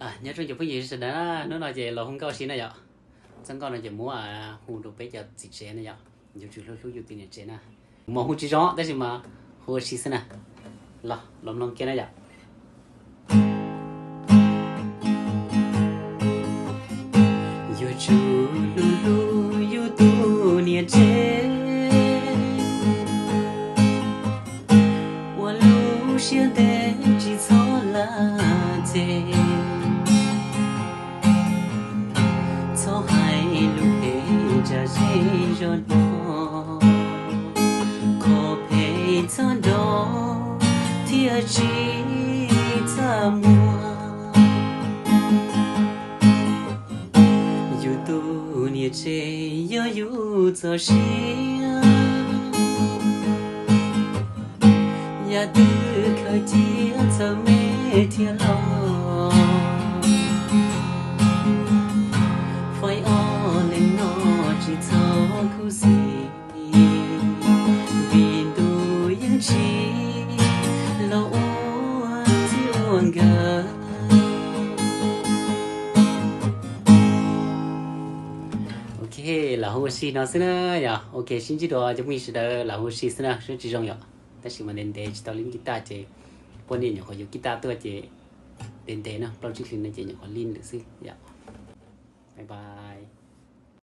Nyob zoo cov phooj ywg sawv daws, hnub no ces los hu nkauj ua si na yom. Txoj nkauj no ces muab hu rau peb cov txiv tsev na yom, yuav tsum hlub hlub yus tus niam tsev na. Mas hu tsis zoo tab sis mas hu ua si xwb na. Los, los mloog kiag na yom. Yuav tsum hlub hlub yus tus niam tsev, ua lub siab ntev tsis txhob laj ceg. Txhob hais lus phem tsam zej zog no, qhov phem txhob nrov thiaj tsis txaj muag. Yus tus niam tsev yog yus txoj sia, yam twg khaws cia txawm me thiab los. Faib ob leeg no tsis txhob khuv xim, vim ntuj yeej tsis los ua txij ua nkawm. Ok, lam hu ua si no xwb na yom. Ok, sib ntsib dua cov phooj ywg sawv daws, lam hu ua si xwb na, suab tsis zoo yom. Tab sis mas ntev ntev tsis tau lin kitaj ces poj niam nyuam qhuav yuav kitaj tuaj ces ntev ntev no plaub tsib hlis no ces nyuam qhuav lin lawm xwb yom. Bye bye.